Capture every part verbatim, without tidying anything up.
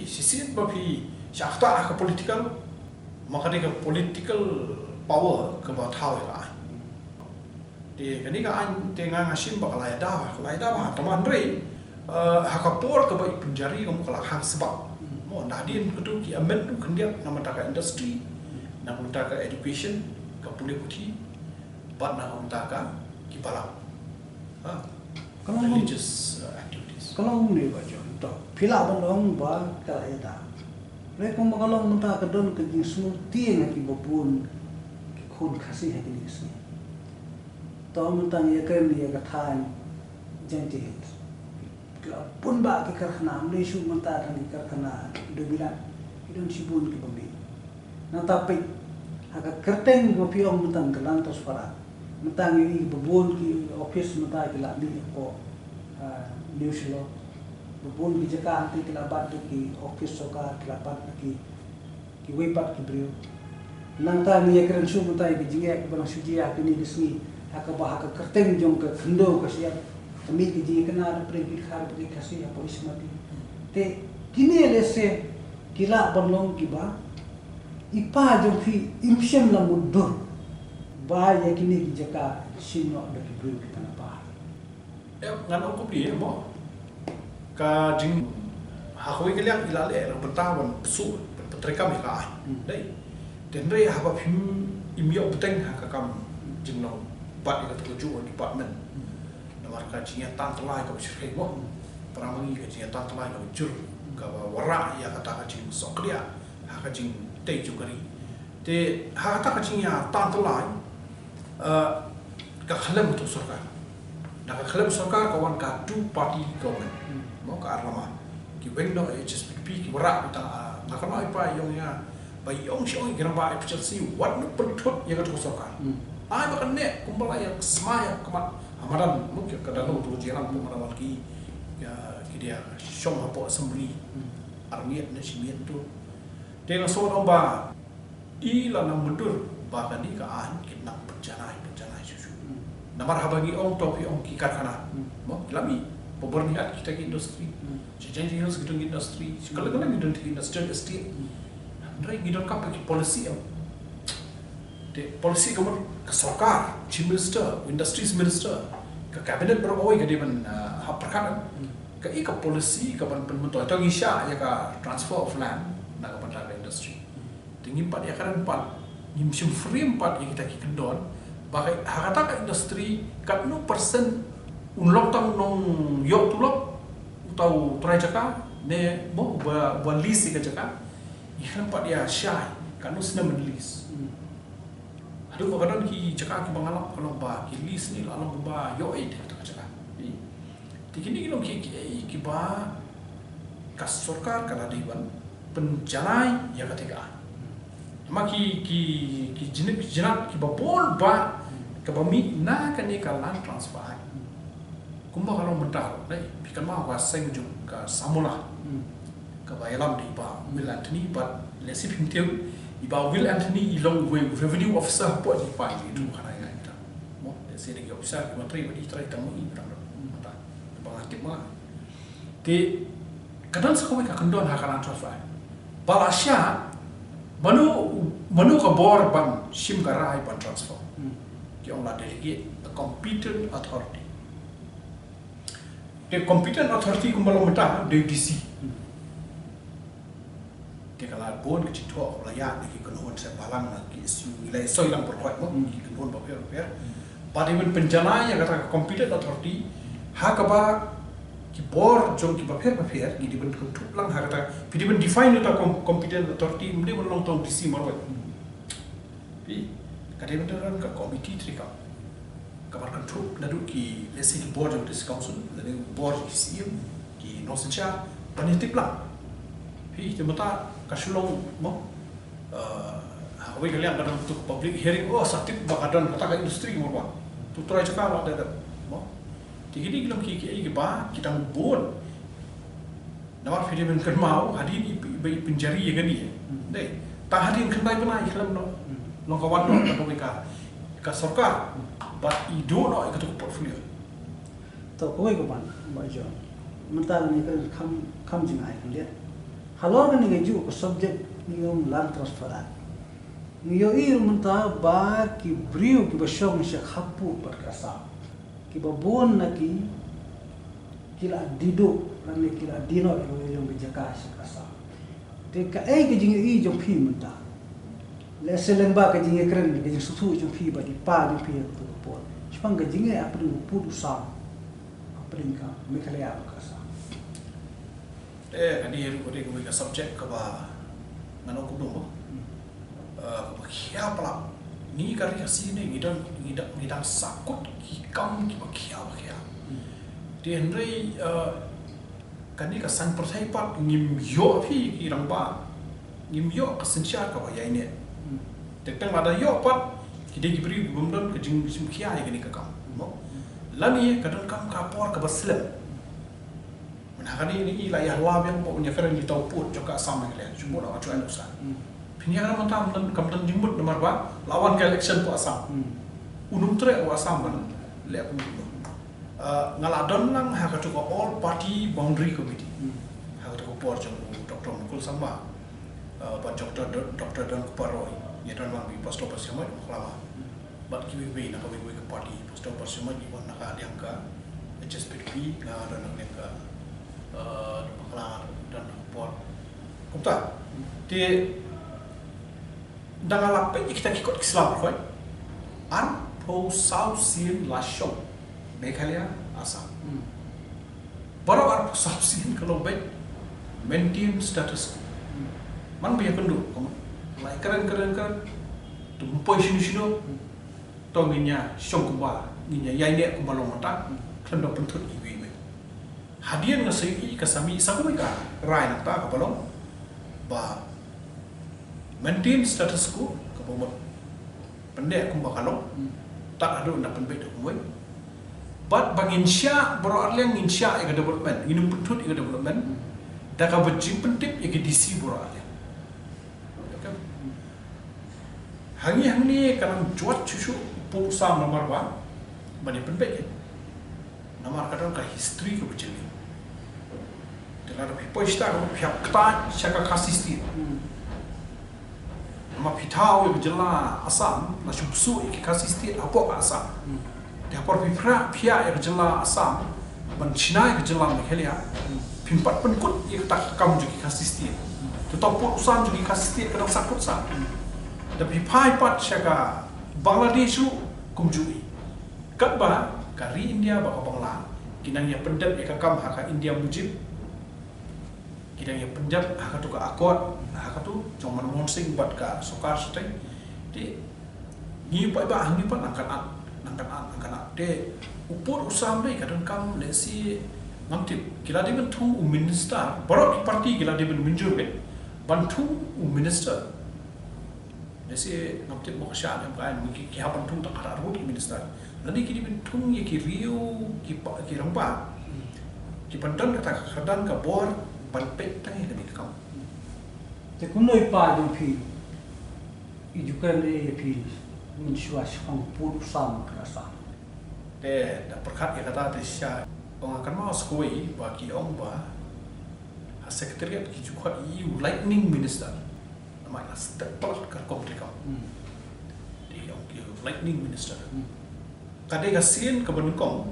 Shisien ba phi shah ktah ha ka political, ma ka dei ka political power kaba thaw ïa ka aiñ. Te kane ka aiñ te nga nga shim ba ka la ïada, ka la ïada bha, tangba hynrei, eh, ha ka por kaba i pynjari ka mut ka la khang sbak. Mo, nadien katu ki amend ruh khyndiat na ka bynta ka industry, na ka bynta ka education, ka pule puthi, bad na ka bynta ka ki balang. Ha? Ka long religious, uh, activities. Ka long ne ba jong to. Phi lah ban ong ba ka la ïada. Hynrei kumba ka long mynta ka don ka jingsngewtieng ha kiba bun ki khun Khasi ha kine ki sngi. To mynta ngi ïakren ïa ka thaiñ Jaintia Hills. Ki la bun bah ki karkhana, ym dei shuh mynta tang ki karkhana dewbilat. Ki don shibun kiba mih. Nangta peit ha ka kyrteng ba phi ong mynta ka Land Transport Act. Mynta ngi ïohi ba bun ki office mynta ki la mih hapoh, ah, New Shillong. Ba bun ki jaka hangtei ki la bat da ki office sorkar, ki la bat da ki, kiwei pat ki briew. Nangta ngi ïakren shuh mynta ïa ki jingeh kiba nang shu jia ha kine ki sngi, ha kaba ha ka kyrteng jong ka khyndew ka shyiap ka mih ka jingïakynad da pyrshah ki Khar bad ki Khasi hapoh East Jaintia. Te kine lehse ki lah ban long kiba i pa jong phi im shym la mutdur ba ïa kine ki jaka shim noh da ki briew kiba na pahar. Eh, ngan ong kumne, eh, mo. Ka jing, ha kawei ka liang i la leh la ka bynta ban pynsuh, ban pyntreikam ïa ka aiñ. Hmm. Dei. Te hynrei haba phim im ïoh bteng ha ka kam jinglong bat ïa katu ka juh department. Hmm. Namar ka jingïatantallai kaba shyrkhei mo. Hmm. Para ma ngi ka jingïatantallai kaba jur, kaba wanrah ïa kata ka jingsngewkhia ha ka jingtei jong ka ri. Te ha kata ka jingïatantallai, eh, ka khlem tu sorkar. Da ka khlem sorkar ka wan ka two party government. Hmm. Mo, ka ar lama. Ki weng noh H S P D P, ki wanrah mynta, ah, nga kynmaw i pa i ong ïa, ba i ong shi ong i rangbah A P H L C wat noh pynthut ïa katu ka sorkar. Hmm. Ai ba kan neh kumba la ïa sma ïa ka mat ha madan, mo, ki ka dalu tu jialam tu madan wal ki, ïa, ki dia shong hapoh assembly. Hmm. Ar miet ne shi miet tu. Te nga sngewthuh ba i la nang myndur ba kane ka aiñ kin nang pynjanai, pynjanai shuh shuh. Hmm. Namar haba ngi ong to phi ong ki karkhana. Hmm. Mo, ki la mih, Pabor Nihat kita ki industry. Hmm. Sha Jaintia Hills kita ki industry. Sha Kallang Kallang kita ki industrial estate. Hmm. Hynrei ngi donkam ki policy em. Te policy ka mut ka sorkar, Chief Minister, Industries Minister, ka cabinet baroh kawei ka dei ban, ah, hap pyrkhat em. Hmm. Kaei ka policy ka ban pynmyntoi. To ngi shah ïa ka transfer of land na ka bynta ka industry. Hmm. Te ngim pat ïa kren pat, ngim shim frame pat ïa kita ki kyndon ba ka, ha kata ka industry katno percent un long tang nongïoh tulop, uta u trai jaka, ne mo ba, ba lease ïa ka jaka. Ngim pat ïa shai katno snem ban lease. Hmm. Haduh ba ka don ki jaka kiba nga lap ka long ba ki lease ne la long ba ïoh ei te kata ka jaka. Te kine ki long ki, ki, kiba ka sorkar ka la dei ban pynjanai ïa kata ka. Ma ki, ki, ki jinik, ki jinat kiba bun ba kaba mih na kane ka Land Transfer Act. Kumba ka long mynta, dei, phi kynmaw ka seng jong ka Samula. Hmm. Kaba ïalam da i Bah Will Anthony, bad lehse phim tip, i Bah Will Anthony i long uwei u revenue officer hapoh jingpang jong i tu, khana ïa nga ita. Mo, lehse da ki officer kiba trei bad i trei tang mo i bad i mynta. Kaba nga tip ma nga. Te ka don sa kawei ka kyndon ha ka Land Transfer Act. Ba la shah, mano, mano ka bor ban shim ka rai ban transfer. Hmm. Ki ong la delegate the competent authority. Te competent authority kumba long mynta, dei D C. Hmm. Te ka la bun ka jingthoh, la ïa, na ki kynhun seng balang, na ki S U, ngi la soi lang pyrkhat mo, hmm, ki kynhun bapher bapher. Hmm. Ba dei ban pynjanai ïa kata ka competent authority, ha kaba ki bor jong ki bapher bapher, ngi dei ban kynthup lang ha kata, phi dei ban define ïa kata com-, competent authority, ym dei ban long tang D C marwei. Hmm. Phi, ka dei ban don ka committee treikam. Ka ban kynthup naduh ki, lehse ki bor jong district council, lane bor jong ki C M, ki nongsynshar, ban ïa tip lang. Phi, te mynta ka shu long, mo, eh, ha kawei ka liang ka don tu public hearing, oh, sa tip ba ka don kata ka industry, mo, ba. Tu trai jaka ba da, da, mo. Te kine ki long ki, ki, kiba, ki dang bun. Namar phi dei ban kynmaw, hadien i, i, i pynjari ïa kane. Hmm. Dei. Tang hadien khyndai bnai khlem noh. Hmm. Long ka wan noh ka, ka, ka sorkar. Hmm. Bad i duh noh ïa katu ka portfolio. To kawei ka ban, Bah John. Mynta ngi kren kham, kham jingai khyndiat. Halor kane ka juh ka subject ngi ong Land Transfer Act, ngi ïohi ruh mynta ba ki briew kiba shong sha khappud bad ka Assam, kiba bun na ki ki la die duh lane ki la die noh ïa ka jaka sha ka Assam. Te kaei ka jingïohi jong phi mynta? Lehse lyngba ka jingïakren, ka jingsngewthuh jong phi bad i pa jong phi ha kato ka por shaphang ka jingïaid hapdeng u pud u sam hapdeng ka Meghalaya bad ka Assam. Eh, kane ruh ka dei kawei ka subject kaba ngan ong kumno ba, eh, kaba khia palat. Ngi ka ri Khasi ne ngi dang, ngi dang, ngi dang sahkut ki kam kiba khia ba khia. Te hynrei, eh, kane ka saiñ pyrthei pat ngim ïoh phi ki rangbah, ngim ïoh ka synshar kaba ïaineh. Te tang lada ïoh pat ki dei ki briew ki bym don ka jing, jingkhia ïa kane ka kam. Mo? Lane ka donkam ka por kaba slem. Mynta ha kane ngi la ïa la biang ba un ïakren ïa uta u pud jong ka Assam Meghalaya, jingmut la wan shuwa nuksa. Phin ïakren mynta kam don, kam don jingmut namar ba la wan ka election pud Assam. Un ym treh u Assam ban leh kumno. Ah, nga la don lang ha katu ka All Party Boundary Committee. Ha katu ka por jong u Doctor Mukul Sangma, ah, bad Doctor Don, Doctor Donkupar Roy. Ngi don lang bad i Pastor Persiamait Makhlama. Bad kiwei kiwei na kawei kawei ka party, Pastor Persiamait i wan na ka liang ka H S P D P, nga don na ka liang ka, eh, Bakla, don na ka por. Kumta, te da nga la peit ïa kita ki kot ki sla baroh, arphew saw sien la shong Meghalaya, Assam. Baroh arphew saw sien ka long beit maintain status quo. Man ba ïakynduh, kumno? Lai kren kren kren. To poi shino shino. To ngin ïa shong kumba, ngin ïa ïaineh kumba long mynta. Khlem da pynthut iwei iwei. Hadien nga sa ïohi ka sa mih sa kawei ka rai nangta kaba long ba maintain status quo, kaba mut pynneh kumba ka long. Tad haduh nda pynbeit da kumwei. Bad ba ngin shah baroh arliang, ngin shah ïa ka development, ngin ym pynthut ïa ka development da kaba jingpyntip ïa ki D C baroh arliang. Hangne hangne ka nang jwat shuh shuh u pud u sam namar ba ban ïa pynbeit. Namar ka don ka history kaba jylliew. Te lada phi poi shata ka phi hap kyntait sha ka Khasi State. Namar phi thaw ïa ka jylla Assam, la shu bsuh ïa ki Khasi State hapoh ka Assam. Te ha por phi phiah, phiah ïa ka jylla Assam ban shna ïa ka jylla Meghalaya, phim pat pynkut ïa kata ka kam jong ki Khasi State. Te uta u pud u sam jong ki Khasi State ka dang sahkut sah. Da phi phai pat sha ka Bangladesh ruh kumjuh hi. Katba ka ri India bad ka Bangla ki nang ïa pyndep ïa ka kam ha ka India Mujib. Ki dang ïa pynjah ha katu ka accord, ha katu jong Manmohan Singh bad ka sorkar shatei. Te ngi paidbah hangne pat nang kan at, nang kan at, nang kan at. Te u pud u sam dei ka donkam lehse ngam tip. Ki la dei ban thung u minister, baroh ki party ki la dei ban mynjur ban thung u minister. Lehse ngam tip mo ka shah ne em ka aiñ, ki, ki hap ban thung tang haduh arngut ki minister. Lane ki dei ban thung ïa ki riew, ki pa, ki rangbah. Ki ban don kata ka kyrdan ka bor ban peit tang ïa kane ka kam. Te kumno i pa jong phi i ju kren ïa phi mynshuwa shaphang pud u sam ka Assam? Te da pyrkhat ïa kata te shisha ong, nga kynmaw sa kawei ba ki ong ba ha secretariat ki ju khot ïa u lightning minister. Namar la step palat ka rukom treikam. Te ong ki lightning minister. Ka dei ka sien kaba nyngkong,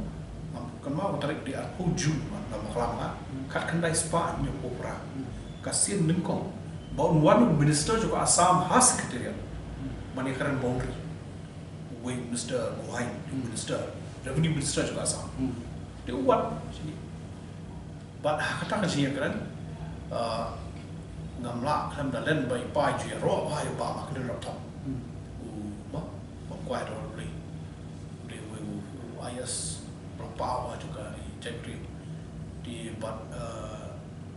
ngam kynmaw ka tarik, dei arphew June, ngam bakla nga, khatkhyndai spah hynñiewphew phra. Ka sien nyngkong ba un wan u minister jong ka Assam ha secretariat ban ïakren boundary. Uwei u minister Gohain, u minister, revenue minister jong ka Assam. Te u wan shane. Bad ha kata ka jingïakren, ah, ngam lah khlem da len ba i pa i ju ïaroh bha ïa u Bah Maclean Rapthong. U ma, u kwai da u Blei. U dei uwei u, u I A S ba la paw ha jong ka ri jaitbynriew. Te bad, ah,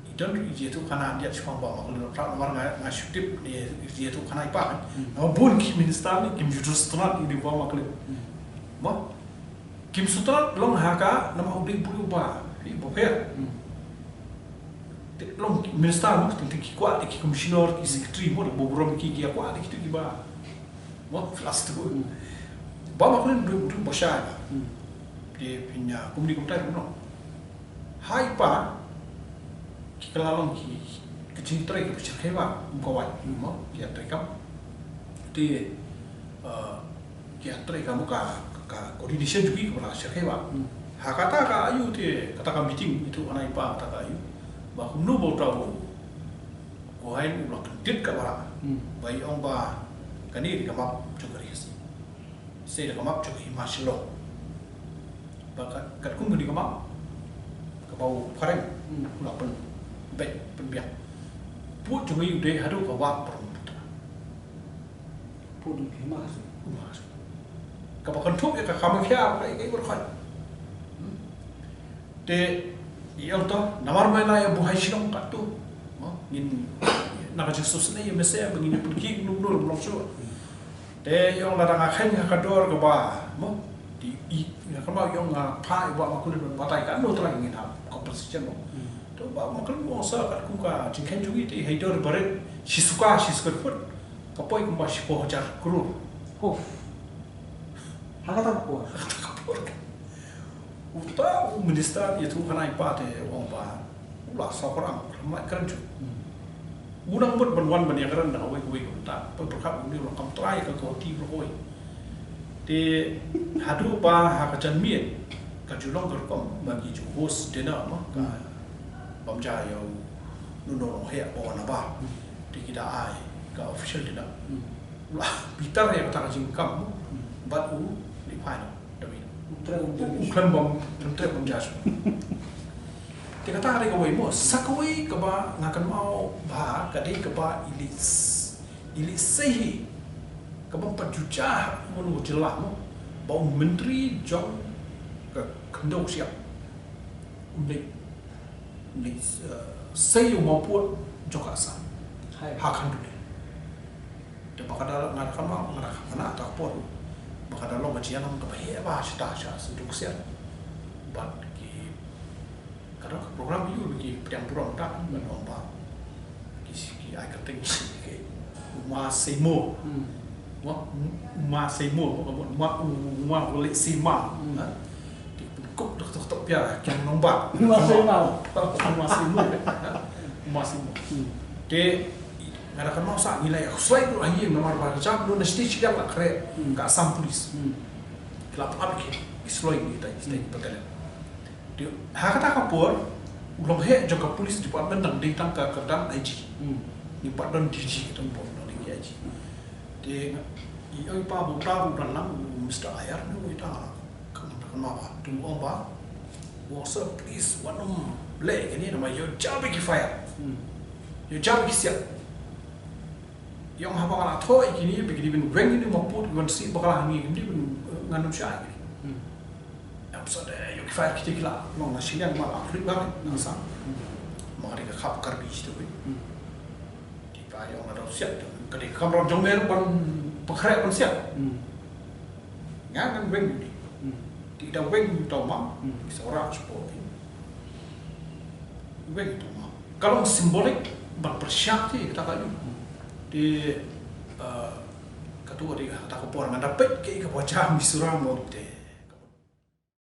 i don ruh i jingïathuhkhana hyndiat shaphang u Bah Maclean Rapthong namar nga, nga shu tip ne i jingïathuhkhana i pa. Namar bun ki minister ne kim ju sngewtynnat ïa u Bah Maclean. Ma, kim sngewtynnat long ha ka namar u dei u briew uba, uba pher. Te long minister mo, teng teng ki kwah da ki commissioner, ki secretary mo, da burom ki, ki kwah da kitu kiba, mo, plus tu. Bah Maclean u dei u briew uba shai ba. Te phin ïa kumne kumtai mo. Ha i pa ki kylla long ki, Jingtrei ka shyrkhei ba, ka wai, mo, ki ïatrei kam. Te, eh, ki ïatrei kam ka, ka coordination jong ki kaba la shyrkhei ba. Ha kata ka aiu te, kata ka meeting, itu anai pa kata ka aiu. Ba kumno ba u ta u. Ko hai u la kyndit ka ba. Ba i ong ba, kane dei ka map jong ka ri Khasi. Sa dei ka map jong ka hima Shillong. Ba kat, katkum kane ka map, kaba u phareng, u la pynbeit, pynbiang. Pud jong ngi u dei haduh ka wah Brahmaputra. Pud jong ka hima Khasi. Hima Khasi. Kaba kynthup ïa ka Kamakhya, ka, ka, ka, ka, Te, i ong to, namar ba la ïa buhai Shillong katto. Mo, ngin, na ka jingsngewsynei ïa mynsiem, ba ngin ïa pynkhih num num long shuh. Te, i ong lada nga kheiñ ha ka dor kaba, mo, te, i, nga kynmaw i ong nga phah i Bah Makulin ban batai katno trai ngin hap, compensation mo. To Bah Makulin u ong sa katkum ka jingkheiñ jong ngi te, ha i dor barit, shi suka, shi suka dkhot. Ka poi kumba shiphew hajar klur. Huh. Ha kata ka por. Ha kata ka por. Uta u minister ïathuh hana i pa te u ong ba u la saw kyrang, u la mait kren shuh. U nang mut ban wan ban ïakren da kawei kawei ka bynta. Pyrkhat une u la kam trai ka kawei ka bynta. Te haduh ba ha ka janmiet ka ju long ka rukom ba ki ju host dinner mo, ka bam ja ïa u Nongnong Nongheh ba wan na ba. Te ki da ai ka official dinner. U la bitar ïa kata ka jingkam mo. Bad u lehpai noh. Da wi. U khlem bam, khlem treh bam ja shuh. Te kata ka dei kawei mo, sa kawei kaba nga kynmaw ba ka dei kaba i leh s-, i leh sei hi. Kaba pat ju jia ha u jylla mo, ba u myntri jong ka khyndew shyiap u leh, u leh, eh, sei u mawpud jong ka Assam. Hai. Ha Khanduli. Te ba ka da, nga da kynmaw, nga da kynmaw ta ka por. Ba ka da long ka jingïalam kaba heh ba sha ta sha Syntiew Ksiar. Bad ki, ka da ka program ïu ki pdiang burom ta, ban ong ba ki, ki ai kyrteng ki U Ma Seimo. Wa, U Ma Seimo, U Ma, U Ma Wole Sima. Ha? Te pynkup dak tok tok pia, kiang nong ba. U Ma Seimo. U Ma Seimo. Ha? U Ma Seimo. Te nga da kynmaw sa ngi la ïa sloi ruh ha ïing namar ba ka jam ruh na stage ka la khreh ka Assam Police. Ki la pynap ki, ki sloi ngi ta, ta battalion. Te ha kata ka por u long heh jong ka Police Department dang dei tang ka kyrdan I G. Ngi pat don D G ka por dang dei I G. Te nga, i ong i pa ba u ta u dang lang u Mister Ayar ne u ita. Ka, ka, ka, ka, tu ong ba. Ong sir, please, wat nym leh kine namar ïoh jam ïa ki fire. Ïoh jam ïa ki siat. Ïoh haba nga la thoh ïa kine, ba kine ban weng kine mawpud, ban sih bakla hangne, kine ban, eh, ngan ym shah ïa kine. Em sa de, ïoh ki fire kite ki la long na shiliang ma la khlieh ba ngan sa. Ma ka dei ka khap Karbi shi tu. Te pa ïoh nga dang siat, ka dei ka kamram jong me ruh ban pynkhreh ban siat. Nga ngan weng ïa u dei. Te da weng ïa uta u map, ki sa wanrah shapoh. Weng ïa uta u map. Ka long symbolic ban pyrshah te kata ka ïoh. Te, eh, katu ka dei kata ka por nga da peit kaei kaba jia Mizoram mo te.